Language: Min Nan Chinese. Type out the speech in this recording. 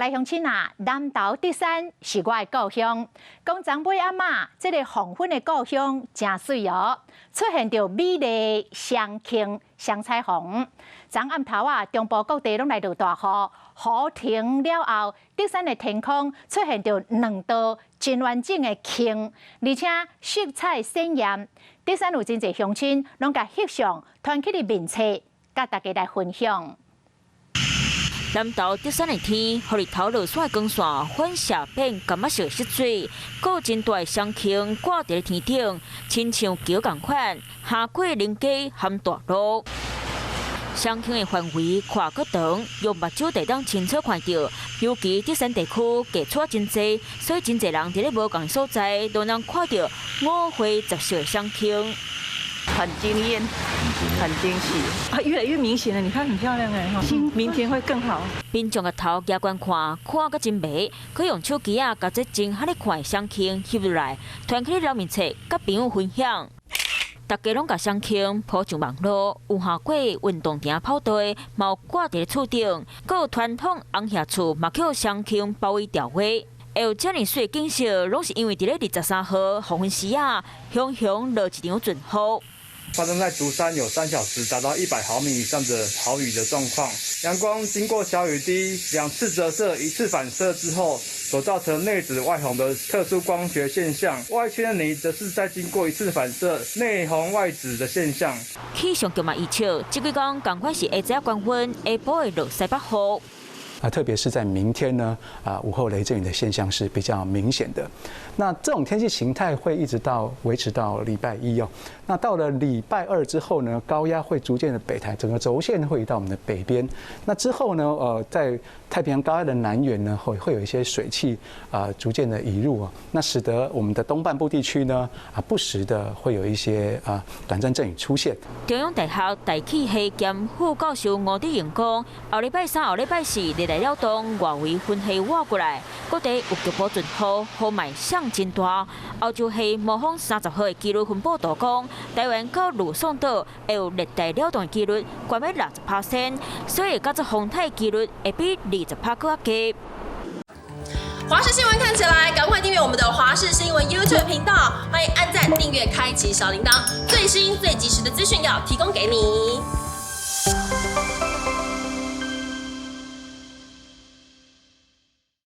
來鄉親啊，南投竹山是我的故鄉。講昨尾暗仔，這个黃昏的故鄉誠媠哦，出現著美麗雙星雙彩虹。昨暗頭啊，中部各地攏來落大雨，雨停了後，竹山的天空出現著兩道真完整的星，而且色彩鮮豔。竹山有真濟鄉親攏共翕相，傳去佇面冊，佮大家來分享。南投竹山的天，予日頭落山的光線反射變柑仔色的色水，閣有真大的雙星掛佇咧天頂，親像橋仝款，橫過林家和大路。雙星的範圍跨閣長，用目睭就會當清楚看著。尤其竹山地區低厝真濟，所以真濟人佇咧無仝所在，都能看著五花十色的雙星。很驚豔，很驚喜啊！越來越明顯了，你看很漂亮哎，明天會更好。民眾的頭舉懸看，看閣真迷，閣用手機仔共這真予你看的雙星翕落來，傳去老面冊，佮朋友分享。大家攏共雙星鋪上網路，有橫過運動場跑道，嘛有掛佇咧厝頂，閣有傳統紅葉厝嘛予雙星包圍吊花。會有遮爾媠景色，攏是因為佇咧23號黃昏時仔，雄雄落一場陣雨。發生在竹山有3小時達到100毫米以上的豪雨的狀況，陽光經過小雨滴兩次折射、一次反射之後，所造成內紫外紅的特殊光學現象。外圈的泥則是在經過一次反射，內紅外紫的現象。氣象局嘛預測，這幾工仝款是下晝懸昏，下晡會落西北雨。啊，特別是在明天呢，啊，午後雷陣雨的現象是比較明顯的。那這種天氣形態會一直到維持到禮拜一哦。那到了禮拜二之後呢，高壓會逐漸的北抬，整個軸線會移到我們的北邊。那之後呢，在太平洋高壓的南緣呢，會有一些水汽啊，逐漸的移入啊，那使得我們的東半部地區呢，啊，不時的會有一些啊短暫陣雨出現。中央大學大氣系兼副教授吳德榮講，後禮拜三、後禮拜四熱帶擾動外圍雲系倚過來，各地有局部陣雨，雨麥上真大。歐洲系模仿30號的幾率分布圖講，台灣到呂宋島會有熱帶擾動的幾率懸欲60%，所以佮這風颱幾率會比20%閣較低。華視新聞看起來，趕快訂閱我們的華視新聞 YouTube 頻道，歡迎按讚、訂閱、開啟小鈴鐺，最新最及時的資訊要提供給你。